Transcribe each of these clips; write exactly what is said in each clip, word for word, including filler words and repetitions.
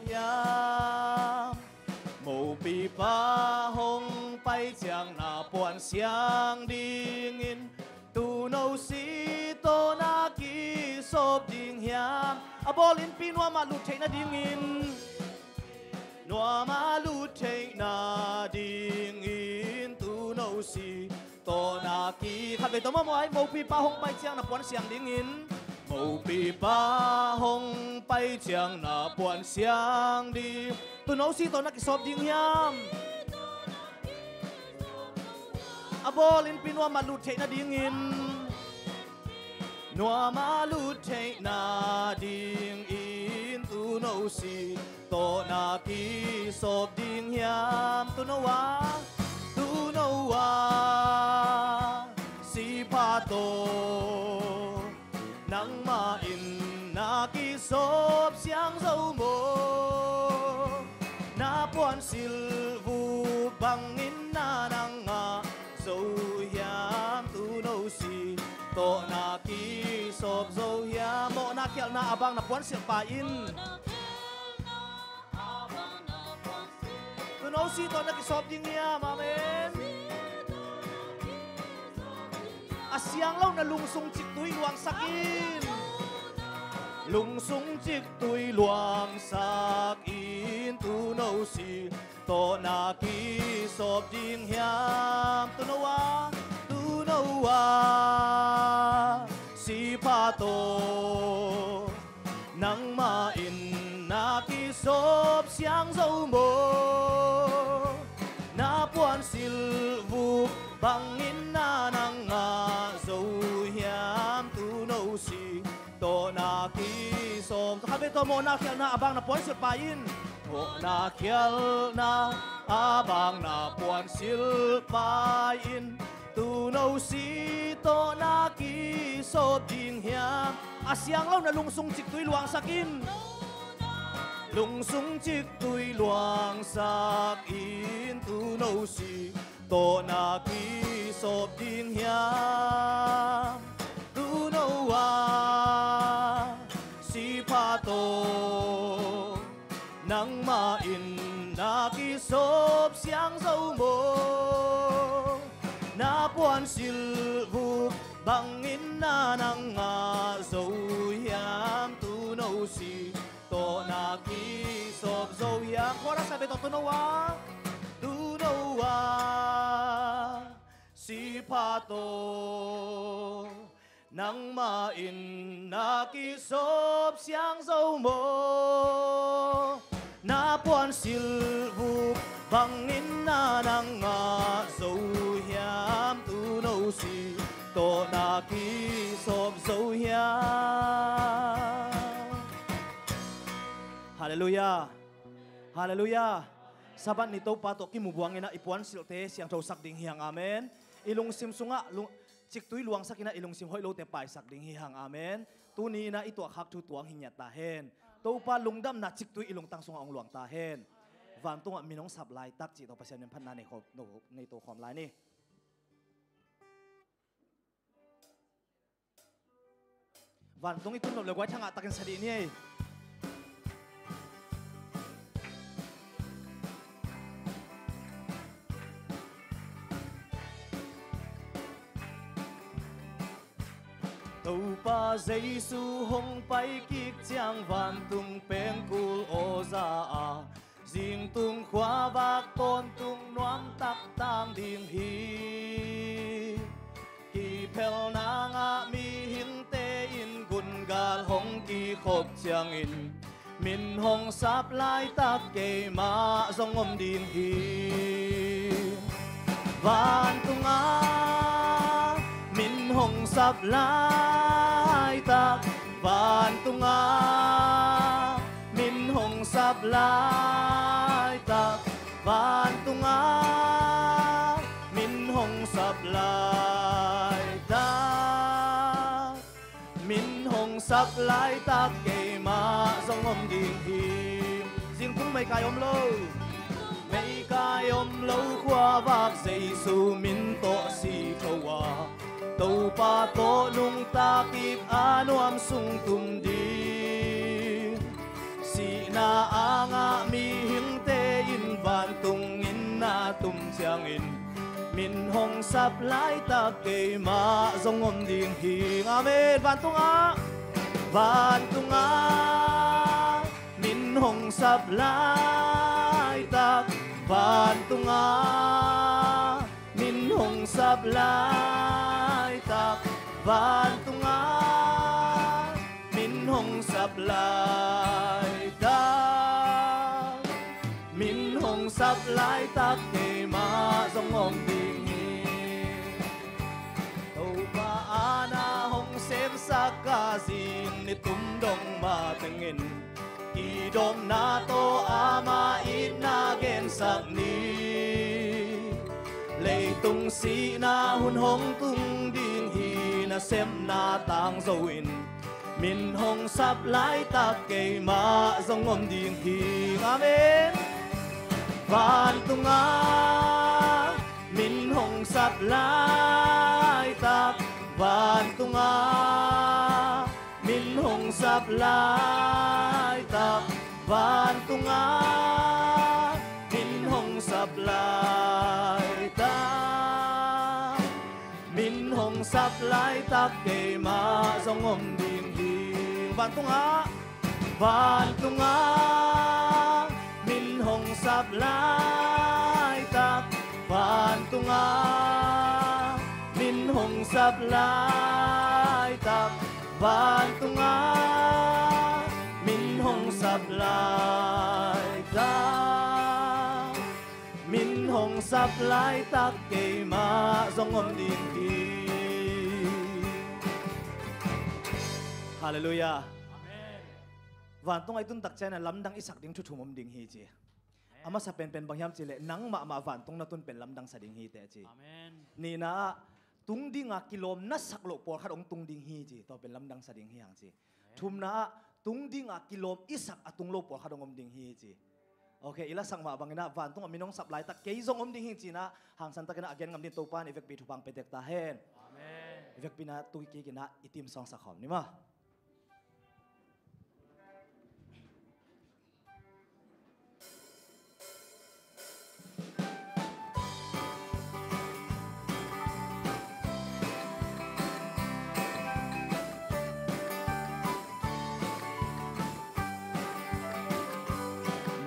hiam? Mopipa hong pai ciang na puan siang dingin, tuuno si tawh na kisawp ding hiam? A bawl innpi nuamah lut theih nadingin, nuamah lut theih nadingin, tuuno si tawh na ki, khatvei tawh mawhmawh ai, mopipa hong pai ciang na puan siang dingin, mopipa hong pai ciang na puan siang ding, tuuno si tawh na kisawp ding hiam? A bawl innpi nuamah lut theih nadingin, nuamah lut theih nadingin, tuuno si tawh na kisawp ding hiam? Tuuno a, tuuno a, sipha tawh nangmah in na kisawp siang zo maw? Na puan silhvuh bangin na nang ngah zo hiam? Tuuno si tawh na kisawp zo hiam? Mawhna khialhna a bang na puan silhpa in, tuuno si tawh na kisawp ding hiam? Amen. A siang lo na lungsung ciktui luangsak in, lungsung ciktui luangsak in, tuuno si tawh na kisawp ding hiam? Tuuno a, tuuno a, sipha tawh nangmah in na kisawp siang zo maw? Na puan silhvuh bangin na nang ngah zo hiam? Tuuno si tawh na kisawp. Khatvei tawh mawhna khialhna a bang na puan silhpa in, mawhna khialhna a bang na puan silhpa in, tuuno si tawh na kisawp ding hiam? A siang lo na lungsung ciktui luangsak in, lungsung ciktui luangsak in, tuuno si tawh na kisawp ding hiam? Tuuno a, sipha tawh nangmah in na kisawp siang zo maw? Na puan silhvuh bangin na nang ngah zo hiam? Tuuno si tawh na kisawp zo hiam? Chorus a vei tawh, tuuno a, tuuno a, sipha tawh nangmah in na kisawp siang zo maw? Na puan silhvuh bangin na nang ngah zo hiam? Tuuno si tawh na kisawp zo hiam? Halleluiah. Halleluiah. Sabbath ni Topa tawh kimu buangin ah i puan silhte siangthosak ding hi hang. Amen. I lungsim sungah lung, ciktui luangsak in ah i lungsim hoih lote paisak ding hi hang. Amen. Tuni in ah i tuahkhak thu tuang hi ngiat ta hen. Topa lungdamna ciktui i lungtang sungah hong luang ta hen. Vantungah min hong sap laitak cih tawh Pasian min phatna nei khawm, nei to khawm lai ni. Vantung i tun nop le guai thangah takin sa dih ni ei. Topa Jesu hong pai kik ciang vantung pengkul aw za a, zingtung khuavak tawntung nuamtak tang ding hi. Kiphelna ngah mihingte in gungal hong kikhop ciangin, min hong sap laitak keimah zong om ding hi. Vantungah min hong sap laitak, vantungah min hong sap laitak, vantungah min hong sap laitak, min hong sap laitak keimah zong om ding hi. Zingtung meikai om lo, meikai om lo khuavak Jesu min tawh si tho a, Topa tawh nungta kip a nuam sung tum ding. Sihna a nga Kum ciangin min hong sap laitak keimah zong om ding hi. Amen. Vantungah, vantungah min hong sap laitak, vantungah min hong sap laitak, vantungah min hong sap laitak, min hong sap laitak keimah zong om ding hi. Topa aana hong semsak a zing ni tum dong matengin kidopna tawh ama itna gensak ni. Leitung sihna hun hong tung ding hi. Nasepna tangzo in min hong sap laitak keimah zong om ding hi. Amen. Vantungah min hong sap laitak, vantungah min hong sap laitak, vantungah min hong sap laitak, min hong sap laitak keimah zong om ding hi. Vantungah, vantungah min hong sap laitak, vantungah min hong sap laitak, vantungah min hong sap laitak, min hong sap laitak keimah zong om ding hi. Halleluiah. Amen. Vantung a i tun tak ciangin lamdang i sak ding thu thum om ding hi ci. A masa penpen bang hiam cih leh nang mahmah vantung na tun pen lamdang sa ding hi teh ci. Amen. Nihna ah tung dinga kilawm na sak loh pawlkhat hong tung ding hi ci. Tua pen lamdang sa ding hi hang ci. Amen. Thumna ah tung dinga kilawm i sak a tung lo pawlkhat hong om ding hi ci. Ok, i lasak mah bangin ah vantung a min hong sap laitak kei zong om ding hi ci-in ah hangsan takin ah a gen ngam ding Topa in i vekpi thupha pia tek ta hen. Amen. I vekpi-in ah tu kik in ah i team song sak khawm ni maw.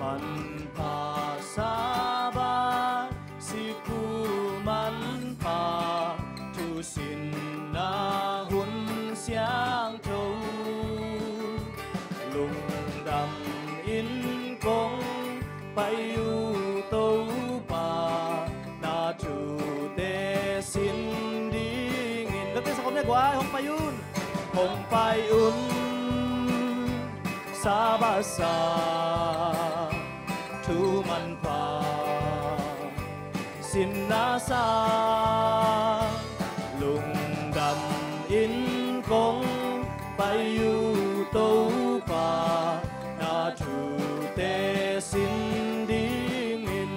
Manpha Sabbath, sikul manpha, thusinna hun siangtho, lungdam in kong pai uh Topa, na thute sin dingin. Ka kisa kom ne guai, hong pai un. Hong pai un, Sabbath sa, thu manpha, sinna sa, lungdam in kong pai uh Topa, na thute sin dingin.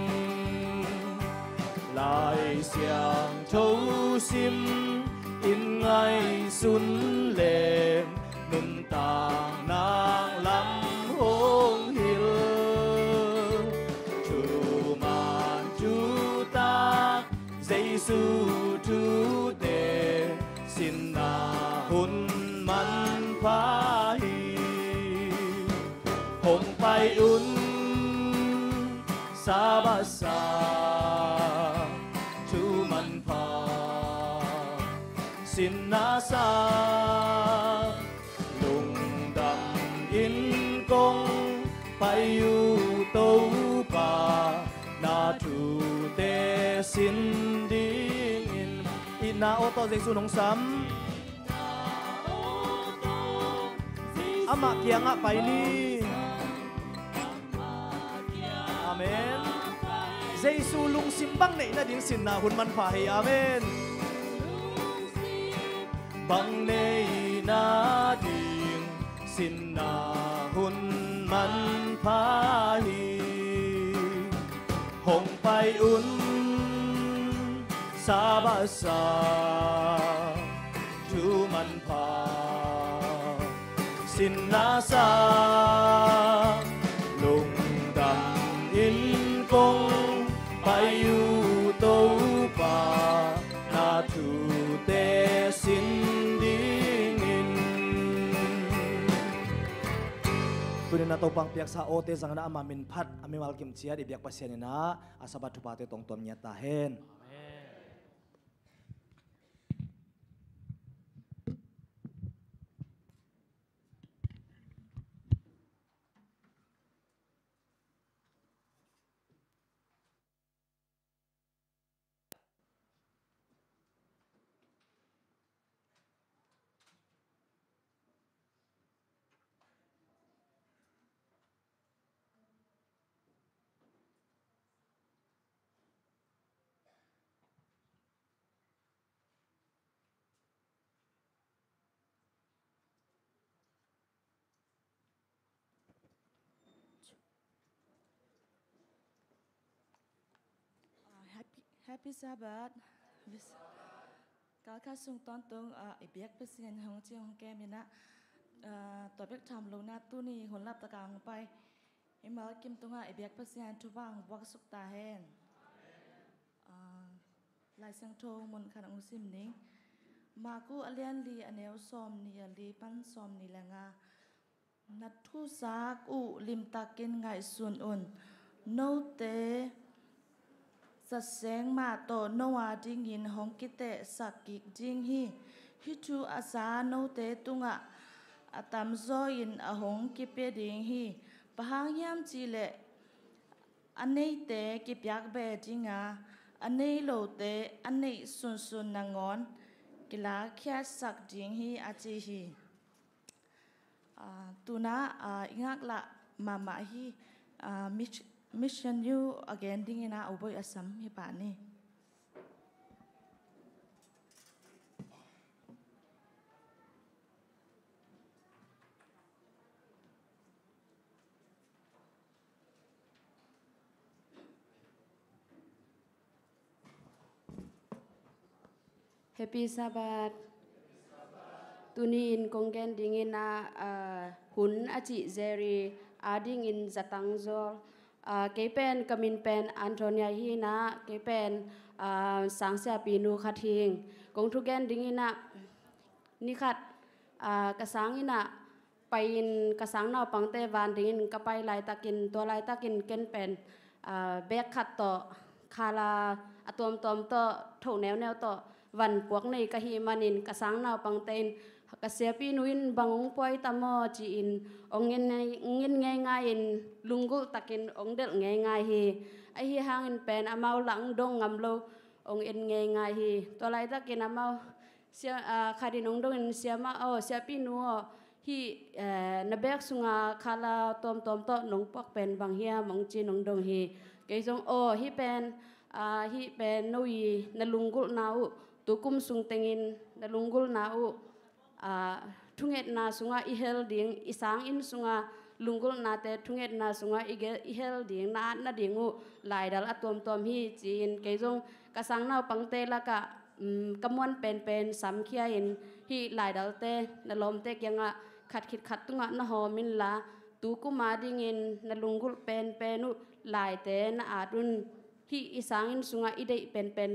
Lai Siangtho sim in ngaihsun leng, nuntakna lam hong hilh. Thuman thutak Jesu thute, sinna hun manpha hi. Hong pai un, Sabbath sa, thu manpha, sinna sa, lungdam in kong pai uh Topa, na thute sin dingin. Itna aw tawh Jesu nong sam. Amah kiangah pai ni. Amen. Jesu lungsim bang neih nading sinna hun manpha hi. Amen. Bang neih nading sinna hun manpha hi. Hong pai un, Sabbath sa, thu manpha, sinna sa, lungdam in kong pai uh Tuni-in ah Topa hong piaksa awte zangin ah ama min phat a mimal kim ciat i biak Pasian in ah a Sabbath thuphate tawh hong tuam ngiat ta hen. Amen. Ah, happy, happy Sabbath. Kal khat sung tawntung, ah, i biak Pasian hong cing hong kem in ah, ah, tua bek tham lo in ah tuni hun laptak a hong pai i mimal kim tungah i biak Pasian thupha hong buak suk ta hen. Ah, Lai Siangtho mun khat hong sim ning. Marku a lian li, a neu sawmnih le li pan sawmnih le nga. Na thusak uh limtakin ngaihsun un. Note zatseng mah tawh no a dingin hong kitehsak kik ding hi. Hih thu a za note tungah a tamzaw in a hong kipia ding hi. Bang hang hiam cih leh a neite kipiak beh ding a, a nei lote a neih sunsun nangawn kilakkhiatsak ding hi, a ci hi. Ah, tu-in ah, ah, i ngaklah mahmah hi. Ah, mis-, Mission U a gen dingin ah U Boi a sam hi pah ni. Happy Sabbath. Tuni-in kong gen dingin ah, ah, hun a cih Jerry a dingin zatang zawl. Ah, kei pen ka min pen Antonia hi-in ah, kei pen, ah, sang siapi nu khat hi ing. Kong thugen dingin ah, ni khat, ah, ka sang in ah, pai-in ka sang naupangte van dingin ka pai laitakin, tua laitakin ken pen, ah, bag khat tawh, khala a tuamtuam tawh, thoh neuneu tawh van puak nei ka hih manin ka sang naupangte in, "Ka siapi nu in bang hong pua i tam aw?" ci-in hong ngen ngei, ngen ngeingai-in lunggulh takin hong delh ngeingai hi. Ahi hangin pen amau lah hong dong ngam lo, hong en ngeingai hi. Tua laitakin amau sia-, ah, khat in hong dongin, "Siamah aw, siapi nu aw, hih, eh, na bag sunga khala tuamtuam tawh nong puak pen bang hiam?" hong ci-in hong dong hi. Kei zong, "Aw, hih pen, ah, hih pen no i na lunggulhna uh, tukum sung tengin na lunggulhna uh, ah, thungetna sungah i hel ding, i sanginn sunga lunggulhnate thungetna sungah i gel, i hel ding, na at nading uh laidal a tuamtuam hi," ci-in kei zong ka sang naupangte lakah, um, ka muan penpen samkhia-in, "Hih laidalte na lawmte kiangah khat khit khat tungah na hawm inla, tukum a dingin na lunggulh penpen uh laite na at un. Hih i sanginn sungah i deih penpen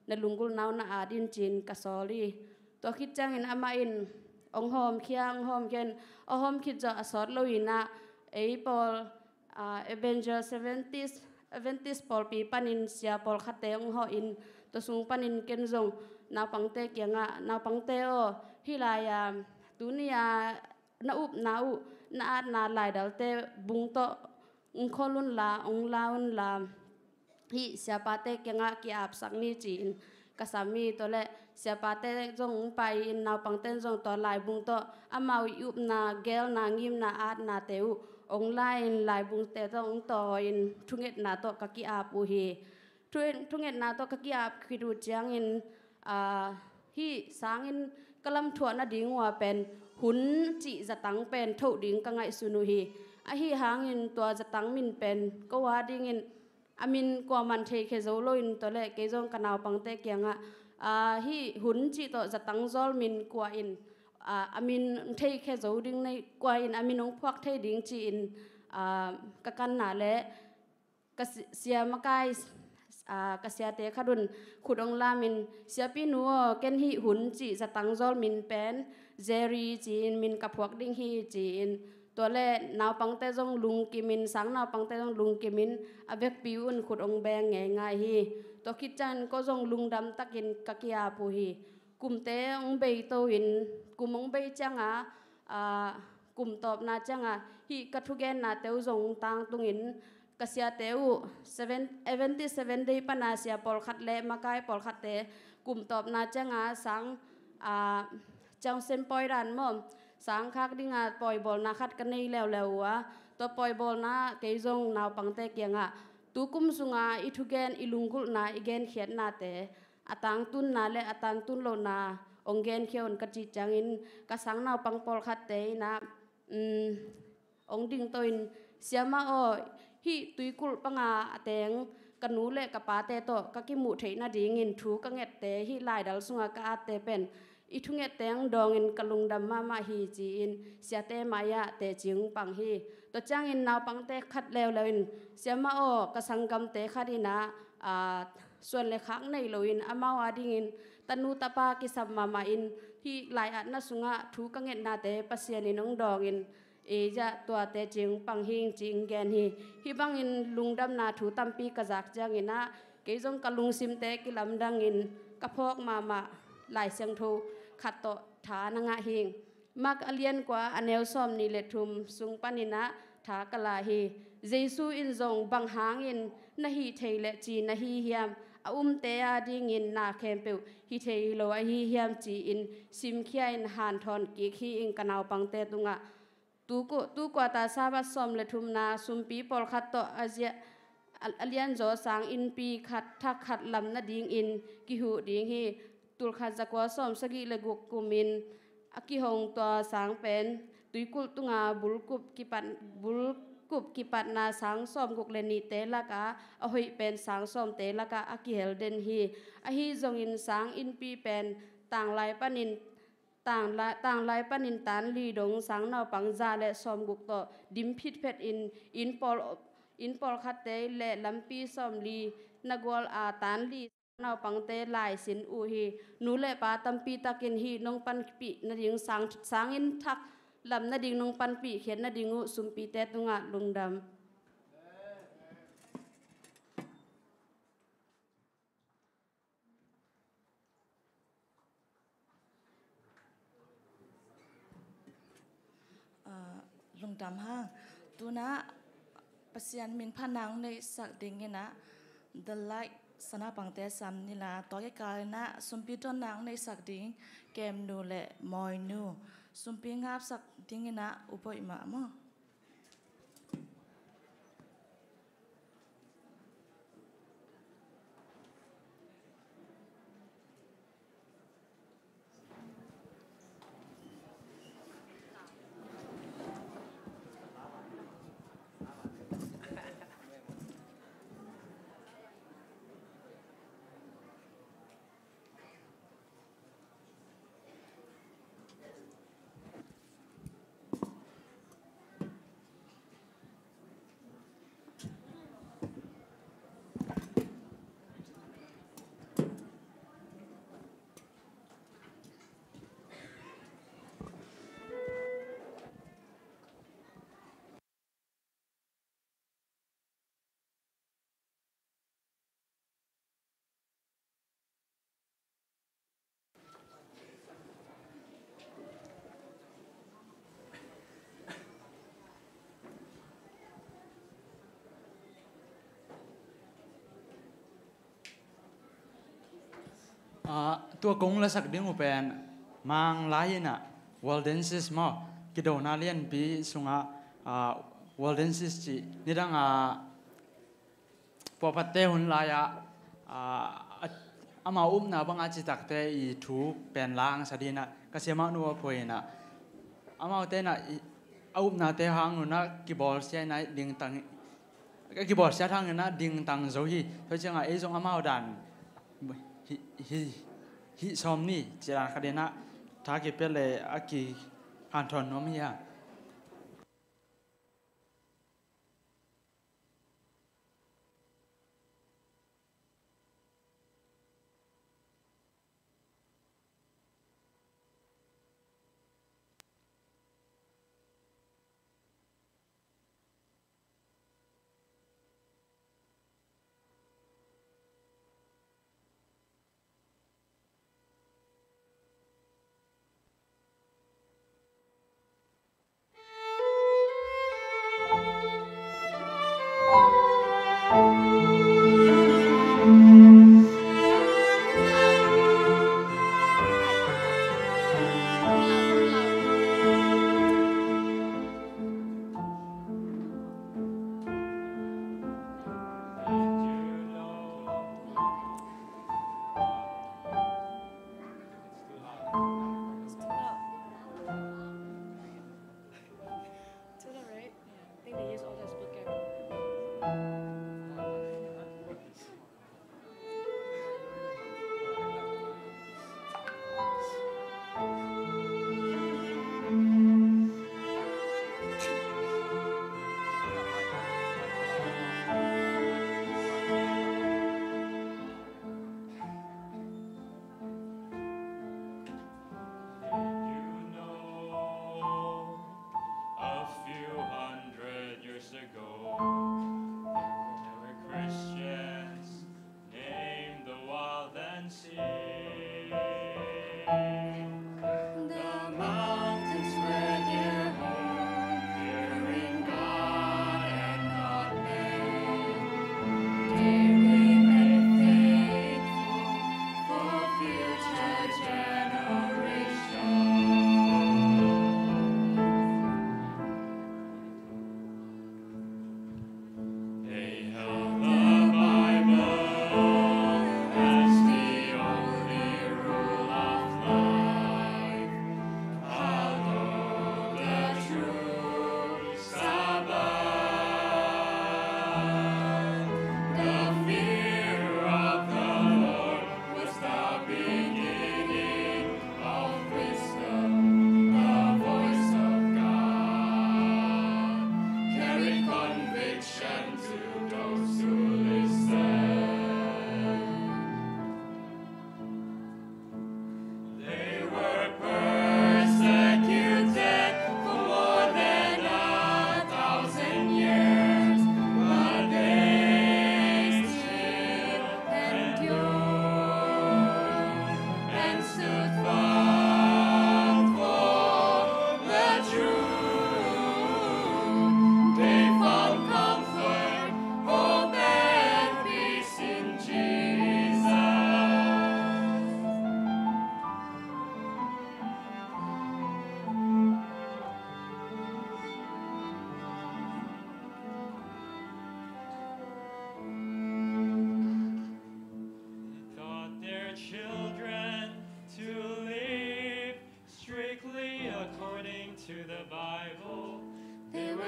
na lunggulhna uh na at in," ci-in ka sawl hi. Tua khit ciangin amah in hong hawmkhia, hong hawmkhia in, a hawm khit zawh a sawt lo-in ah, ei pawl, ah, Evangel Seventh-day, Adventist pawlpi panin sia pawlkhatte hong hawhin, tua sung panin ken zong naupangte kiangah, "Naupangte aw, hih lai-a tuni-a na upna uh, na atna laidalte bung tawh hong khol unla, hong la unla, hih siapate kiangah ki-apsak ni," ci-in ka sam hi. Tua leh siapate zong hong pai-in, naupangte in zong tua laibung tawh amau i upna, geelna, ngimna, atnate uh hong la-in, laibungte tawh hong tawi-in thungetna tawh ka ki-ap uh hi. Thu-, thungetna tawh ka ki-ap khit uh ciangin, ah, hih sanginn ka lamthuah nading uh a pen hun cih zatang pen thoh ding ka ngaihsun uh hi. Ahi hangin tua zatang min pen ko a dingin a min kuaman theikhia zo loin, tua leh kei zong ka naupangte kiangah, ah, hih hun cih tawh zatang zawl min kua in, ah, a min theikhia zo ding nei, kua in a min hong phuak thei ding ci-in, ah, ka kanna leh ka si-, sia makai, ah, ka siate khat un khut hong lamin, "Siapi nu aw, ken hih hun cih zatang zawl min pen Jerry ci-in min ka phuak ding hi," ci-in Tua le naupangte zong lungkimin, sang naupangte zong lungkimin a vekpi un khut hong beng ngeingai hi. Tua khit ciangin ko zong lungdam takin ka ki-ap uh hi. Kumte hong bei to in, kum hong bei cianga, aa, kum tawpna cianga hih ka thugennate uh zong tangtungin ka siate uh seven, Adventist Seven Day pana sia pawlkhat le makai pawlkhatte kum tawpna cianga sang, aa, ciang sem pawi dan maw, sang khak dinga pawibawlna khat ka nei leuleu uh a, tua pawibawlna kei zong naupangte kiangah tu kum sunga i thugen, i lunggulhna, i genkhiatnate a tangtunna le a tangtun lohna hong genkhia un ka cih ciangin ka sang naupang pawlkhatte in ah, um, hong dingto in, "Siamah aw, hih tuikulh panga a teng ka nu le ka pate tawh ka kimuh theih nadingin thu ka ngette, hih laidal sunga ka atte pen i thungette hong dawngin ka lungdam mahmah hi," ci-in siate mai-ah teci hong pang hi. Tua ciangin naupangte khat leuleu in, "Siamah aw, ka sanggamte khat in ah, aa, suan le khak nei loin amau adingin tanu tapa kisam mahmah in hih lai-atna sungah thu ka ngetnate Pasian in hong dawngin, ei zah tuate ci hong pang hing," ci hong gen hi. Hih bangin lungdamna thu tampi ka zak ciangin ah kei zong ka lungsimte kilamdangin ka phawk mahmah Lai Siangtho khat tawh tha na ngah hing. Mark a lian kua a neu sawmnih le thum sung panin ah tha ka la hi. Jesu in zong, "Bang hangin na hih thei leh ci na hi hiam? A umte adingin na khempeuh hih thei hi lo ahi hiam?" ci-in simkhia in hanthawn kik hi ing ka naupangte tungah. Tu ku-, tu kuata Sabbath sawm le thumna sumpi pawlkhat tawh a zia-, a, a lianzaw sang innpi khat, thak khat lam nadingin kihuh ding hi. Tulkhat zakua sawmsagih le guk kumin a kihong tua sang pen tuikulh tunga bulkup kipat, bulkup kipatna sang sawmguk le nihte lakah a hoih pen sang sawmte lakah a kihel den hi. Ahi zongin sang innpi pen tanglai panin, tanglai, tanglai panin tan li dong sang naupang za le sawmguk tawh dim phitphet in, inn pawl, inn pawlkhatte le lampi sawmli na gual a tan li naupangte laisin uh hi. Nu le pa tampi takin hih nong panpih nading sang, sanginn thak lam nading nong panpih khiat nading uh sumpite tungah lungdam. Ah, lungdam hang. Tu-in ah Pasian min phatna hong neihsak dingin ah The Light sang naupangte sam ni la, tua kikal in ah sumpi dawnna hong neihsak ding Kemnu le Mawinu sumpi ngapsak dingin ah U Boih mah maw. Ah, tua kong lasak ding uh pen Mang lai in ah Waldensis maw, kidona lianpi sungah, ah, Waldensis cih nidang, ah, pawlkhatte hun lai-ah, ah, a, amau upna banga citakte i thu pen langsa dingin ah ka siamah nu a phuai in ah, amaute in ah i, a upnate hang un ah kibawlsia in ah dingtang, kibawlsia hang in ah dingtang zo hi. Tua ciangah ei zong amau dan hih, hih, hih sawm ni ci dan khat in ah tha kipia le a kihanthawn nuam hi a.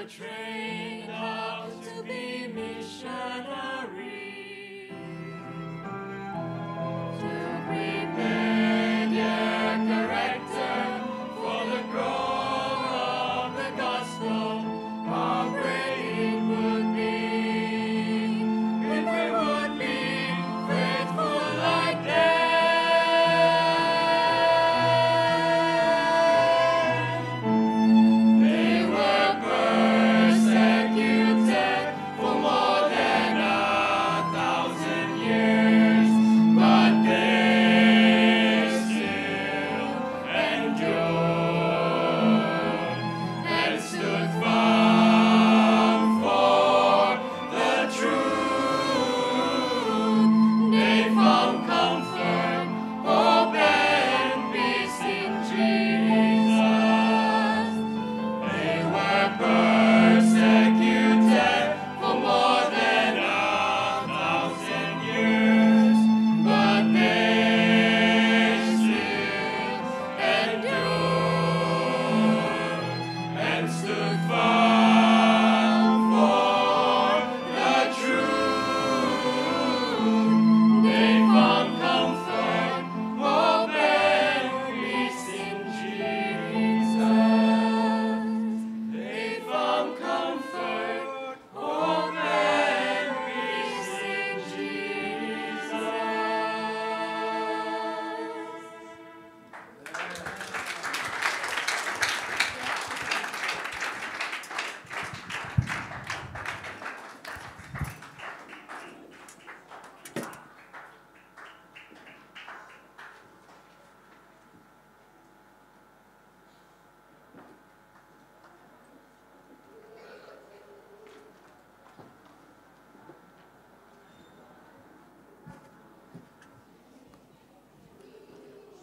Trained how to be missionary, to prepare their character for the growth of the gospel. How great it would be if we would be faithful like them. They were persecuted for more than a thousand years, but they still endured and stood firm for the truth. They found comfort, hope, and peace in Jesus. They were persecuted for more than a thousand years, but they still endured and stood firm for the truth. They found comfort, hope, and peace in Jesus. They found comfort, hope, and peace in Jesus.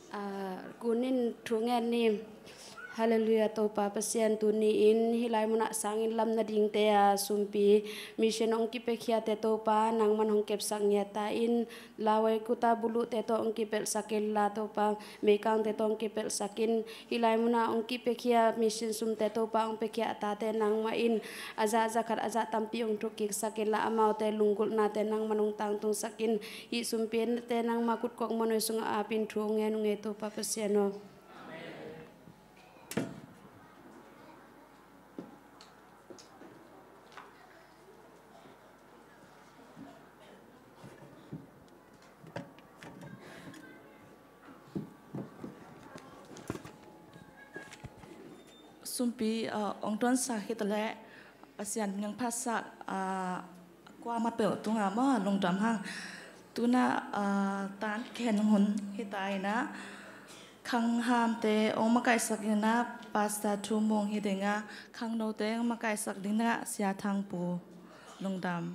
Ah, kunin thu ngen ni. Halleluiah, Topa Pasian, tuni-in hih lai munah sangin lam nadingte a sumpi mission hong kipiakhiate Topa, nangman hong kepsak ngiat ta in, Lawai kuta buluhte tawh hong kipelhsak inla Topa, meikangte tawh hong kipelhsak in, hih lai munah hong kipiakhia mission sumte Topa hong piakhia a tate nangmah in, a zah a zah khat a zah tampi hong thuk kiksak inla, amaute lunggulhnate nangman hong tangtungsak in, hih sumpite nangmah kutkuak muanhuai sungah apin thu hong ngen ung ei Topa Pasian aw. Sumpi, ah, hong tuansak hi ta leh, Pasian min hong phatsak, ah, kuamah peuh tungah maw lungdam hang. Tunah, ah, tan khen hun hi ta in ah, khanghamte hong makaihsak ding ah Pastor Thu Mung hi ding a, khangnote hong makaihsak ding ah Sia Thang Pu. Lungdam.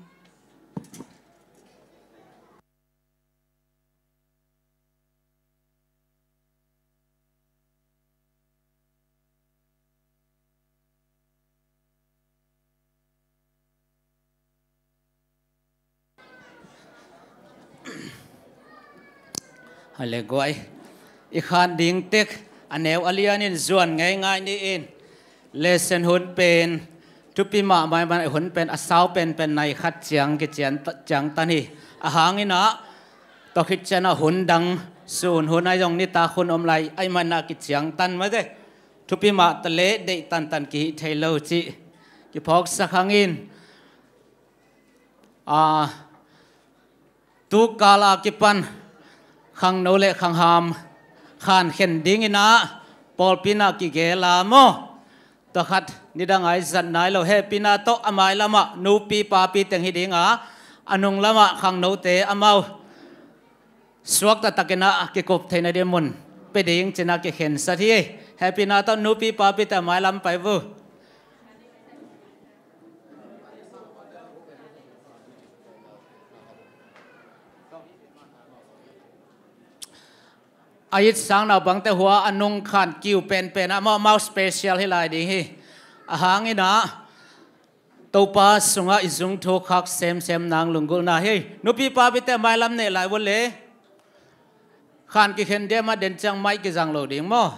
Hale guai. I khan ding tek a neu a lian in zuan ngeingai ni in. Lesson hun pen thupi mahmah man, a hun pen a sau penpen nai khat ciang kician ta-, ciang tan hi. A hang in ah, tua khit ciang a hun dang sun hun a zong nitak hun om lai, a i man a kiciang tan mah de. Thupi mah ta leh deih tantan kihih thei lo cih kiphawksak hangin, a, tu kal a kipan khangno le khangham khan khen ding in ah pawlpi in ah kigel a maw. Tua khat nidang a i zat nai lo, hehpihna tawh a mailam ah nupi papi teng hi ding a, a nunglam ah khangnote amau suakta takin ah kikup theihna ding mun pia ding ci-in ah kikhensat hi. Hehpihna tawh nupi papite a mailam pai vo. A it sang naupangte hua a nung khan kiu penpen ah amau, amau special hi lai ding hi. A hang in ah Topa sungah i zung thu khak semsem nang lunggulhna hi. Nupi papite a mailam neh lai vua le. Khan kikhen diam a den ciang mai kizang lo ding maw.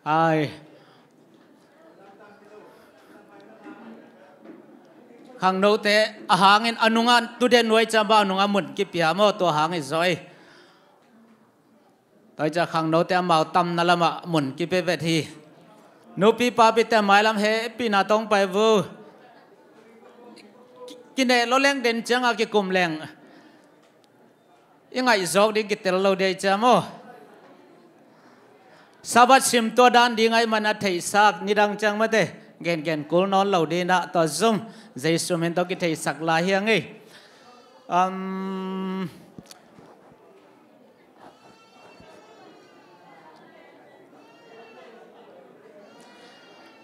Ai. Khangnote a hangin a nungah tude nuai ciang bang a nungah mun kipia maw, tua hang i zaw ei. Tua hi ciang khangnote amau tamna lamah mun kipia vet hi. Nupi papite mailam hehpihna tawh pai vo. Ki-, kineh lo leng den ciangah kikum leng i ngaihzawk ding kitel lo dei ciang maw. Sabbath sim tua dan ding ahih manin a theihsa nidang ciang mate gengen kul nawn lo ding in ah, tua zong Jesu min tawh kitheisak lai hi ing ei. Um,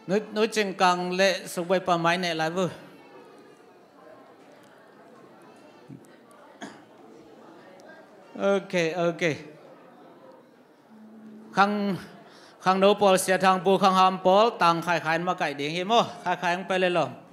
nu, nu Cing Kang le Suk Bawi pa mai neh lai vo. Ok, ok. Khang, khangno pawl, Sia Thang Pu, khang ham pawl, tang khaikhai in makaih ding hi maw. Khaikhai hong pai le lawm.